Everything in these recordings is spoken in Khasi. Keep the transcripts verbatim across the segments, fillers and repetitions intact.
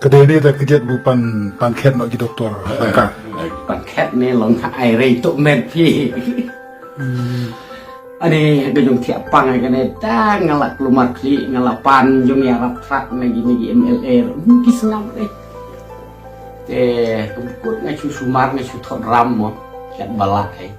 Ka dei ne da ka jait bu pan, pan khet noh ki doktor. Ka pan khet ne long ha ai rei tuk met phi. Ani ka jong thiah pang ai ka ne ta nga la klumar khlieh, nga la pan jong ïa rap trak na ki, na ki M L A. Hmm, ki sngap eh. Te ka bukut nga shu sumar, nga shu thot ram mo. Kat bala eh.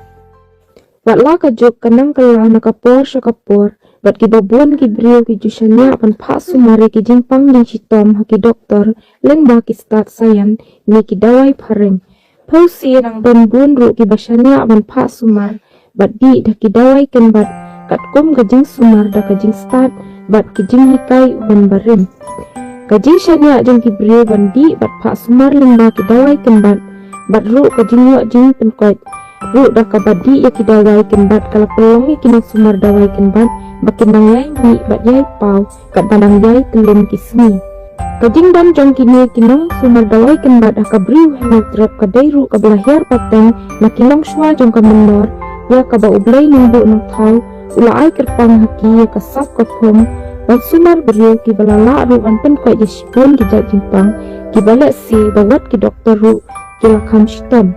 Bad la ka juk ka nang kylla na ka por sha ka por, bad kiba bun ki briew ki ju shaniah ban phah sumar ïa ki jingpang jingshitom ha ki doktor lyngba ki stad saian ne ki dawai phareng. Phewse nang don bun ruh kiba shaniah ban phah sumar bad dih da ki dawai kynbat katkum ka jingsumar da ka jingstad bad ki jinghikai u nonbarim. Ka jingshaniah jong ki briew ban dih bad phah sumar lyngba ki dawai kynbat bad ruh ka jingïoh jingpynkoit ruh da kaba dih ïa ki dawai kynbat ka la pynlong ïa ki nongsumar dawai kynbat ba kin dang ïai mih bad ïai paw katba dang ïai kyllum ki sngi. Ka jingdon jong kine ki nongsumar dawai kynbat ha ka Bri u Hynñiewtrep ka dei ruh kaba la hiar pateng na ki longshuwa jong ka mynnor ïa kaba U Blei Nongbuh Nongthaw u la ai kyrpang ha ki ïa ka sap ka phom ban sumar briew kiba la lah ruh ban pynkoit ïa shibun ki jait jingpang kiba lehse ba wat ki doktor ruh ki la kham shitom.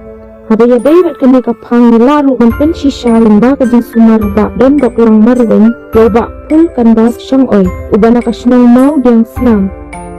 Haba ïadei bad kane ka phang ngi lah ruh ban pynshisha lyngba ka jingsumar u Bah Dondoklang Marwein, u Bah Phul Kanbas Shongoi, uba na ka shnong Mawdiangsnam,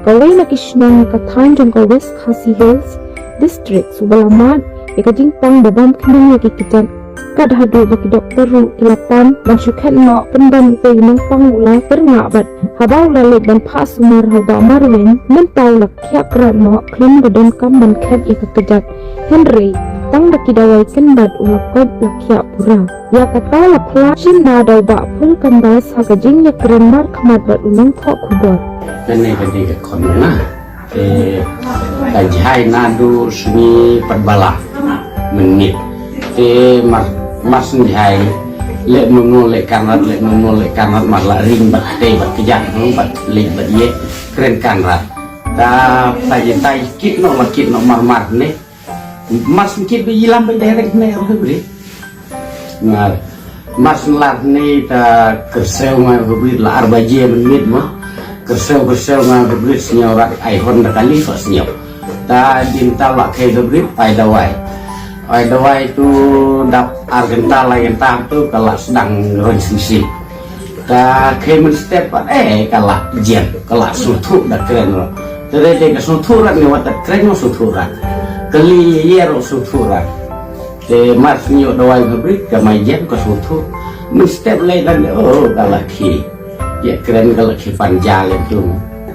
kawei na ki shnong ha ka thaiñ jong ka West Khasi Hills District, uba la mad ïa ka jingpang ba bam khnang ïa ki kjat. Kat haduh ba ki doktor ruh ki la pan ban shu khet noh pynban ïa u nongpang u la tyrngah bad haba u la leit ban phah sumar ha u Bah Marwein, mynta u la khiah krat noh khlem da donkam ban khet ïa ka kjat. Hynrei tang da ki dawai kynbat u la koit la khiah pura. Ïa kata la phla shim na da u Bah Phul Kanbas ha ka jingïakren markhmat bad u nongthoh khubor. Kane ka dei ka khon na. Te ka jhai naduh sngi Patbala mynmiet. Te mar, mar syn jhai leh mano leh kanrat, leh mano leh kanrat, mar la ring bad tei bad kjat, hmm, bad leh bad ïeh kren kanrat. Ta ta jai ta kit noh la kit noh mar mar ne. Mar syn kit ba i lam ba direct ne ruh bri. Nga, mar syn lar ne ta kyrsew nga ha brit la ar baje mynmiet mo. Kyrsew kyrsew nga ha brit sñiaw rat ai hon da kali fa sñiaw. Ta din ta la kai ha brit ai dawai. Ai dawai tu dap ar ganta lai ganta tu ka la sdang roi sngsi. Ta kai mynstep pat eh ka la jem ka la sngewthuh da kren ro. Te dei dei ka sngewthuh rat ne wat da kren ro sngewthuh rat. Kali ïa ro sngewthuh rat. Te mar sñiaw dawai ha brit ka mai jem ka sngewthuh. Mynstep lei dan de oh ka la khi. Ïa kren ka la khi pan ja le tu.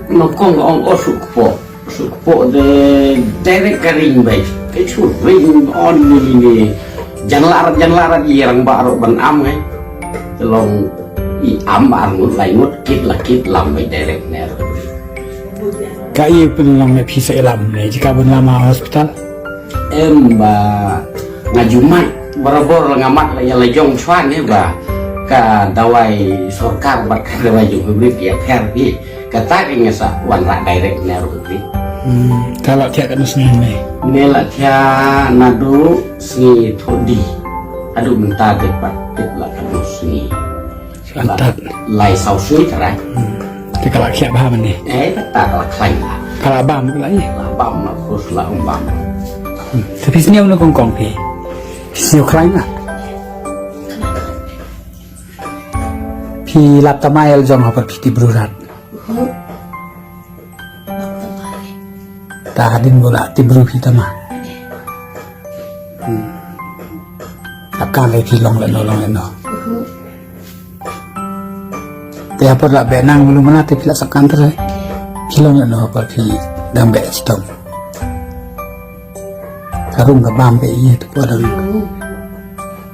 Nongkong ka ong oh suk kpoh. Suk kpoh de direct ka ring bai. Ka shu ring on ni ni ni. Janlar janlar ïa rangbah ruh ban am ngai. Te long i am ar ngut lai ngut kit la kit lam bai direct ne ruh. Ka i pynlong ne phi sa ïalam ne jika ban lam ha hospital. Em ba nga ju mad barabor la nga mad la ïa la jong chwa ne ba ka dawai sorkar bad ka dawai jong public ïa pher phi. Kata ka nga sa wanrah direct ne ruh phi. Hmm, ka la thiah katno sngi ne? Ne la thiah naduh sngi Thohdi. Haduh mynta te pat tip la katno sngi. Sa tat. Lai saw sui tara. Hmm. Te ka la khiah bha mane. Eh, kata ka la khlaiñ la. Ka la bam ka la ïa. La bam la khus la um bam. Hmm. Te phi sñiaw na kong kong phi. Phi sñiaw khlaiñ la. Phi lap tamai el jong hapar phi ti bru rat. Ta hadin bola ti bru phi tama. Hmm. Akang le phi long le no long le no. Te hapar la be nang bulu mana te phi la sakan ter. Phi long le no hapar phi dang be stom. Ka rum ka bam ka ïa tu pa dang.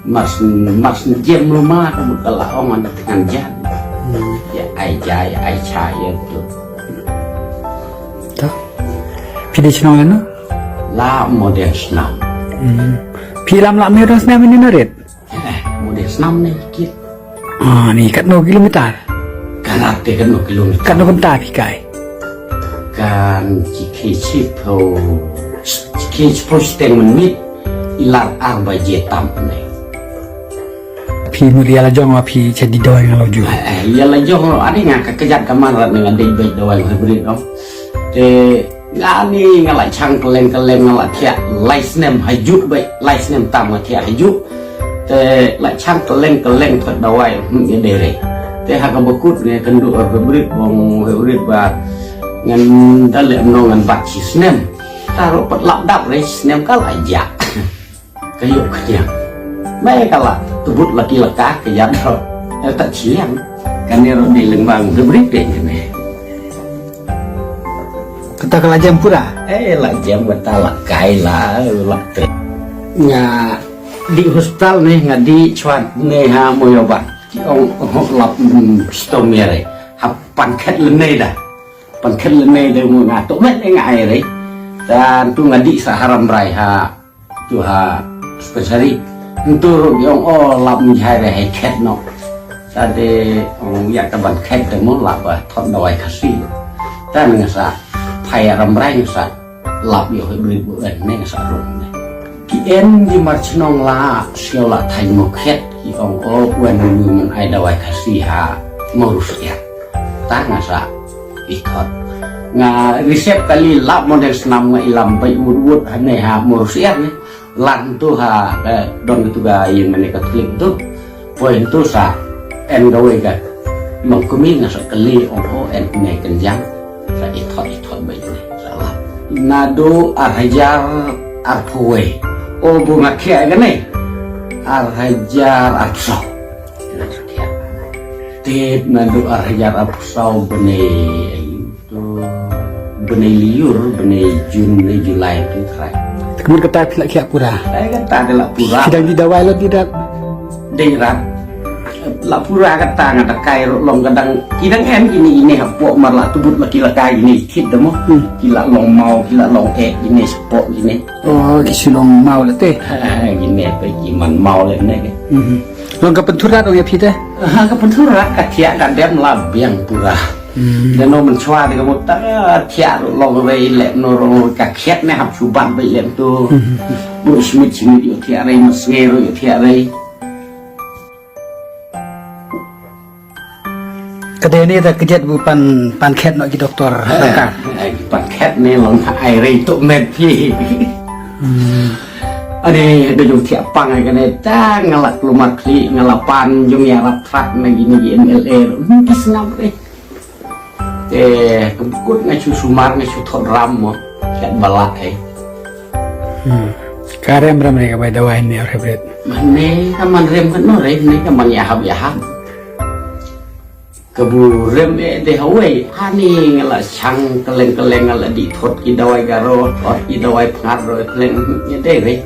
Mas mas jem lo ma ka mut ka la ong an tngan jan. Hmm. Ïa ai ja ïa ai cha ïa tu. Ta. Phi dei shnong ïa no? La mo dei shnong. Hmm. Phi lam la me dang shnong ïa no rit? Eh, mo dei snam ne kit. Ah, ni katno kilometer? Kan ap te katno kilometer? Katno kynta phi kai? Kan chi khi chi pho, chi khi chi pho steng mynmiet, i lar ar baje tam ne. Phi mut ïa la jong wa phi cha di dawai nga lo ju. Eh, eh, ïa la jong lo, ade nga ka kjat ka man rat ne nga dei bai dawai hybrid no. Te Nga ni nga la chang kylleng kylleng, nga la thiah lai snem hajuh, bai lai snem tam nga thiah hajuh. Te la chang kylleng kylleng thot dawai, hmm, ïa dei re. Te ha kaba kut nga kynduh ar brit bong brit ba ngan da leh mno ngan bat shi snem. Taro pat lap dap re snem ka la jah. Ka ïoh ka tiang. Mai ka la tubut laki laka ka ïap ro. Eh, ta chiang. Kane ro dei leng bang de bri pe ne. Kata ka la jem pura. Eh, la jem kata la kai la la pe. Nga di hospital ne nga di chwat ne ha Moyoba. Ki ong ong lap, mm, stom ïa re. Ha pan khet lene da. Pan khet lene da mu nga to met ne nga ai re. Dan tu nga di sa haram rai ha. Tu ha dispensary. Ntu ruh ong o lap mi hai re hai khet no. Tade ong ïa ka ban khet de mo lap ba thot dawai Khasi. Tan nga sa phai aram rai nga sa lap ïa hoi bri bu en ne nga sa rung ne. Ki en ji mar chnong la sio la thai mo khet ki ong o wen ni man ai dawai Khasi ha mo rus ya. Tan nga sa i thot. Nga risep kali lap mo deng snam nga ilam bai wut wut hane ha mo rus ya ne. Lan tu ha, eh, don tu ga ïing mane Katholik tu. Poi tu sa en ga wei ga. Mangkumi nga sa kali ong o en ne kenjang. Sa ithot ithot bai ne. Sa la. Nadu ar hajar arphew wei. O bu nga khia ga ne. Ar hajar arphew saw. Tip nadu ar hajar arphew saw bne. Tu bnai liur, bnai Jun, bnai Julai tu trai. Kemud kata phi la khiah pura. Ai kata de la pura. Phi dang di dawai lo di rat. Dei rat. La pura kata nga da kai ro long kadang. Ki dang em ini ini hapoh mar la tubut la ki la kai ini kit demo. Hmm. Ki la long mau, ki la long eh ini sepok ini. Oh, ki sulong mau le te. Ha, ini pe ki man mau le ne. Hmm. Long ka penturat ong ya phi te. Ha, ka penturat ka thiah ka dem la biang pura. Hmm. Dano menchwa de ka mut ta thiah long rei lep no rong ka khiat ne hap chubat bai lep tu. Hmm. Bu smit smit ïoh thiah rei, mat sngi ruh ïoh thiah rei. Ka dei ne da ka jet bu pan, pan khet no ki doktor. Eh, tangka. Eh, pan khet ne long ai rei tu met phi. Hmm. Ade da jong thiah pang ai kane ta nga la klumar khlieh nga la pan jong ïarap trak na gini gi M L A. Hmm, ki sngap eh. Te kemkut nga shu sumar nga shu thot ram mo. Kat balak eh. Hmm. Ka rem rem re ka bai dawai ne hybrid. Mane ka man rem kan no re ne ka man yahap yahap. Ka bu rem eh de hawai ani nga la chang keleng keleng nga la di thot ki dawai garo thot ki dawai pngar ro keleng ne de re.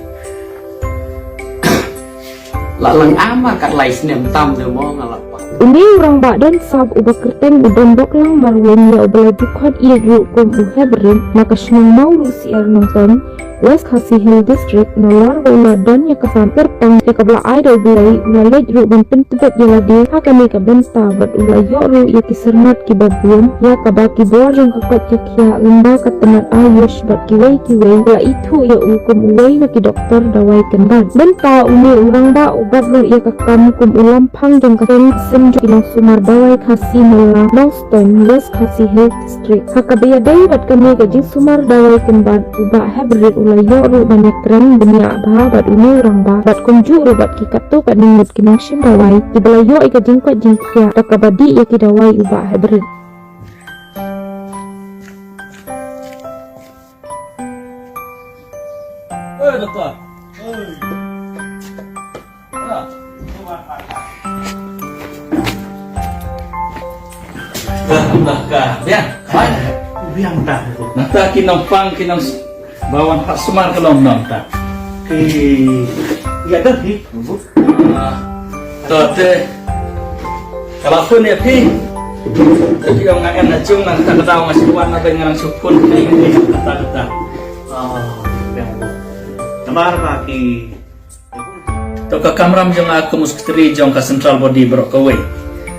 La lang ama kat lai snem tam de mo nga la pa. Une u rangbah don sap uba kyrteng u Donboklang Marwein ïa uba la dkhot ïeit ruh kum u Hebron na ka shnong Mawruh Syiar Nongstoiñ, West Khasi Hills District, na lor ba u la don ïa ka kam kyrpang ïa kaba la ai da U Blei, u la leit ruh ban pyntbit ïa lade ha kane ka bynta bad u la ïoh ruh ïa ki syrnat kiba bun ïa kaba ki bor jong ka koit ka khiah lyngba ka tnat AYUSH bad kiwei kiwei, u la ithuh ïa u kum uwei na ki doktor dawai kynbat. Mynta une u rangbah u bat ruh ïa ka kam kum u lamphang jong ka seng sim jong ki nongsumar dawai Khasi Malla, Nongstoiñ, West Khasi Hills District. Ha kaba ïadei bad kane ka jingsumar dawai kynbat, u Bah Hebrit u la ïoh ruh ban ïakren bniah bha bad une u rangbah bad kumjuh ruh bad ki katto katne ngut ki nongshim dawai kiba la ïoh ïa ka jingkoit jingkhiah da kaba dih ïa ki dawai u Bah Hebrit. Eh, doktor. Eh. Ah. Dah, dah, ka. Biang. Hai. Biang dah. Nangta ki nongpang, ki nong s-, ba wan pat sumar ka long nangta. Ki, ïa dah, hi. Ah, to te. Ka la phone ïa phi. Te phi ong nga em na jong nangta ka daw nga shu wan na dei nga nang shu phone phi ngi kata kata. Ah, ya. Namar ba ki. To ka kamram jong nga kum u secretary jong ka central body baroh kawei.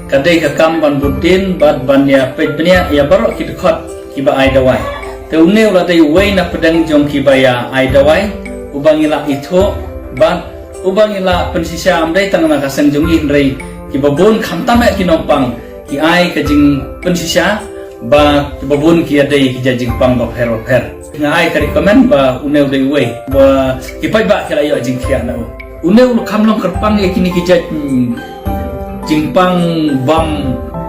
Ka dei ka kam ban bud dien bad ban ïa peit bniah ïa baroh ki dkhot kiba ai dawai. Te une u la dei uwei na pdeng jong kiba ïa ai dawai uba ngi la ithuh bad uba ngi la pynshisha, ym dei tang na ka seng jong ngi hynrei kiba bun khamtam eh ki nongpang ki ai ka jingpynshisha Ba kiba bun ki ïadei ki jait jingpang bapher bapher. Nga ai ka recommend ba une u dei uwei ba ki paidbah ki la ïoh jingkhiah na u. Une u kham long kyrpang ïa kine ki jait, mm, jingpang bam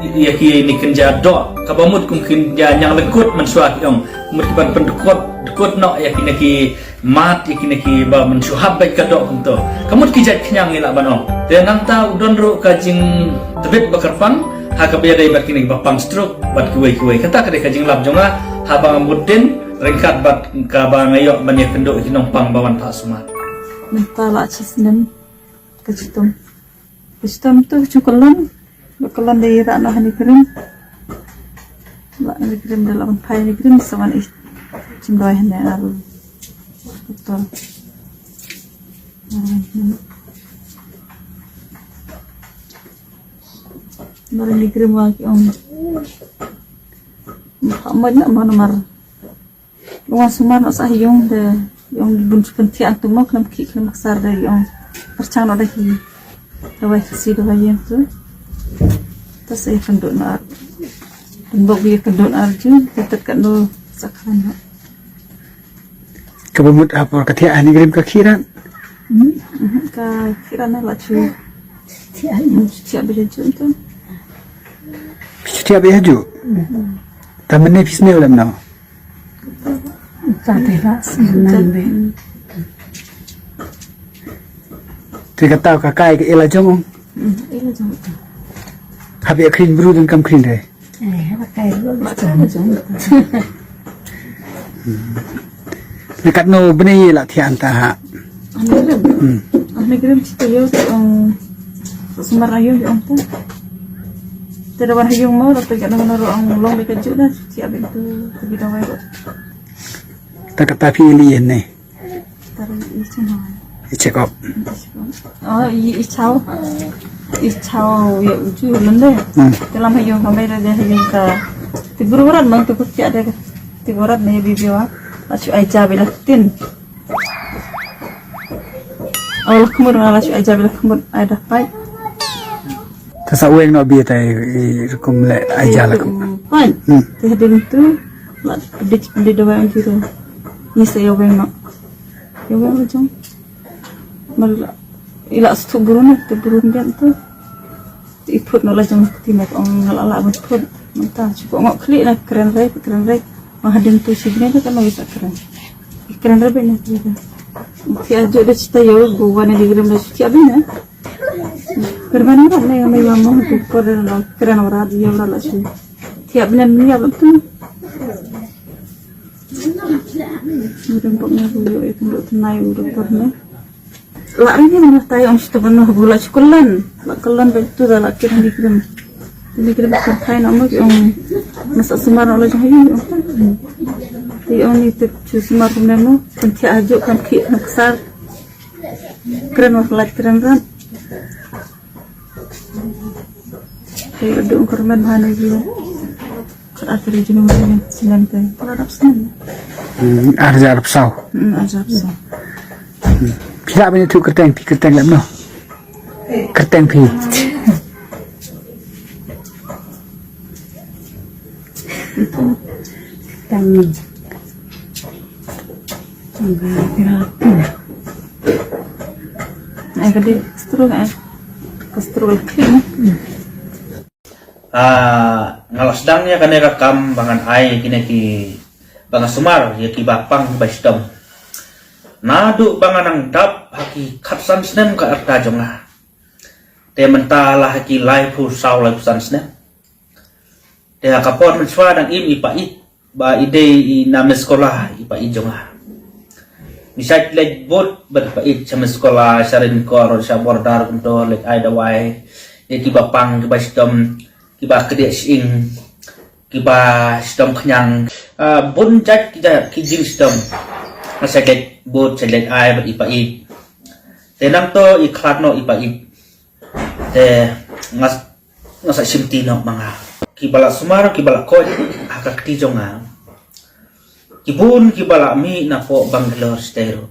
ïa kine ki kynja doh. Kaba mut kum kynja ñiang lyngkut mynshuwa ki ong. Mut ki ban pyndkut, dkut noh ïa kine ki mat ïa kine kiba mynshuwa hap bad ka doh kumto. Ka mut ki jait khñiang ngi lah ban ong. Te nangta u don ruh ka jingtbit ba kyrpang ha kaba ïadei bad kine kiba pang stroke bad kiwei kiwei. Kata ka dei ka jinglap jong nga haba nga mut dien ryngkat bad kaba nga ïoh ban ïakynduh ïa ki nongpang ba wan phah sumar. Mynta la shisnem ka chitom. Ka chitom tu ka jingkyllon. Ba kyllon da ïa rah noh ha Nongkrem. La Nongkrem da la ban phai Nongkrem sa wan i jingdoi hangne ar doktor. Ar Nongkrem wa ki ong. Mut na mar. Wan sumar noh sa ha ïung de, ïung bun shu pynthiah tu mo khlem khih khlem ksar de ïung pyrchang noh da ki dawai Khasi dawai ïing tu. Ta sa ïakynduh noh ar. Pynbok ïakynduh noh ar ju, ta tat katno sa khlem noh. Kaba mut ha por ka thiah ha Nongkrem ka khih rat? Hmm, hmm, ka khih rat na la chu. Thiah, hmm, thiah bha ju tu. Thiah bha ju? Hmm. Ta mynne phi sniew lem no? Te kata ka kai ka ïa la jong. Hap ïa khrin bru dang kam khrin re. Na katno bnai la thiah ta ha. Ane grim chita yo, um, sumar ayo yo ta. Te da wan ha ïung mo, da te katno ro ang long de ka ju da thiah bha tu, tu bi da wai ro. Ta kata phi li ne. Tara i chang. I check up. Oh, i, i chaw. I chaw ïa u ju lynde. Hmm. Te lam ha ïung ka mei da ha ïung ka. Te bru barat mang te kut ïa de. Te barat ne bi biwa. La shu ai ja bi la tin. Oh, la khmut la shu ai ja bi la khmut ai da pai. Ta sa weng no bi ta i rukum le ai ja la khmut. Pai. Hmm. Te hadin tu. La dik di dawai ang tu. Ni sa ïa weng no. Ïa weng la jong. Mal ila stu burun te burun bian tu. I phut no la jong ti mak ong la la ban phut. Mynta chu ko ngok khli na kren rek kren rek. Ma hadin tu si bne ka no sa kren. Kren rek bne tu. Ti ajo de chita yo go wane di grem de chita bne. Kren bne ne me ya mo tu ko de no kren ora di ora la chu. Ti abne ni ya tu. Mudah pokoknya bu yo itu untuk tenai udah pernah. La ri ni mana tai ong sita bano bu la chukulan. La kulan ba tu da la kiran di kiran. Di kiran ba kan tai na mo ong masa sumar la jong yu. Ti ong ni tip chu sumar kumne mo. Kan tia ajo kan ki kan ksar. Kiran wa la kiran ran. Te la dum kyrmen ha ne julu. Kyrmen ha ne julu snem te. Kyrmen ha ne julu. Hmm, ar hajar arphew saw. Hmm, ar hajar arphew saw. Hmm. Phi lah ban ïathuh kyrteng, phi kyrteng lem no. Kyrteng phi. Kyrteng. Ai ka dei stroke ai. Ka stroke la klik. Ah, nga la sdang ïa kane ka kam ba ngan ai kine ki ba nga sumar ïa ki ba pang ba shitom. Naduh ba nga nang dap ha ki khatsan snem ka rta jong nga. Te mynta la ha ki laiphew saw laiphew san snem. Te ha ka por mynshuwa dang im i pa ïeit ba i dei i na me skola i pa ïeit jong nga. Ngi shait leit bud bad i pa ïeit sha me skola sha ring kor sha border kumto leit ai dawai. Ïa ki ba pang ki ba shitom ki ba kdiah shing ki ba shitom khñiang. Ah, bun jait ki jait ki jingshitom. Nga shait leit bud shait leit ai bad i pa ïeit. Te nangto i khlad noh i pa ïeit. Te nga, nga sa shim ti noh ma nga. Ki ba la sumar ki ba la koit ha ka kti jong nga. Ki bun ki ba la mih na poh Bangalore state ruh.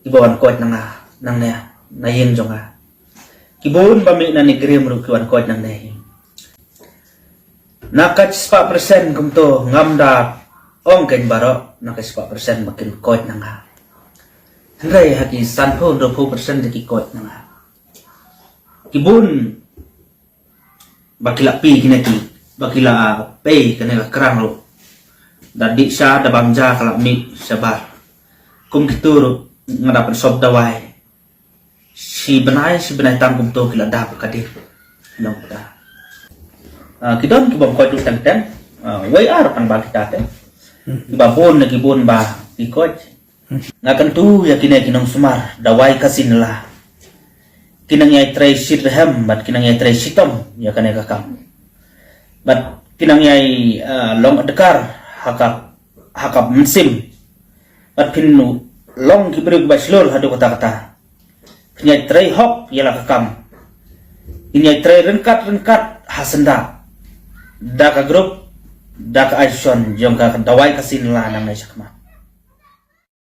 Ki ba wan koit na nga nangne na ïing jong nga. Ki bun ba mih na Nongkrem ruh ki wan koit nangne. Na ka spah persen kumto ngam da ong kein baroh na ka spah persen ba kin koit na nga. Hynrei ha ki sanphew hynriewphew persen da ki koit na nga. Ki bun ba ki la pei kine ki, ba ki la pei kane ka krang ruh. Da dih sha da bam ja ka la mih shabar. Kum kitu ruh nga da pynsop dawai. Shi bnai, shi bnai tang kumto ki la dap ka dih. Long da. Ah, ki don ki bym koit ruh teng teng. Ah, wei ar tang ba kita te. Ki ba bun na ki bun ba ki koit. Nga kyntu ïa kine ki nongsumar dawai kasin la. Ki nang ïai trei shitrhem bad ki nang ïai trei shitom ïa kane ka kam. Bad ki nang ïai, ah, long adkar ha ka, ha ka mynsiem. Bad phin long ki briew ba shlur haduh katta katta. Phin ïai trei hok ïa la ka kam. Phin ïai trei ryngkat ryngkat ha syndah. Da ka group, da ka action jong ka dawai kasin la nangne shakhmat.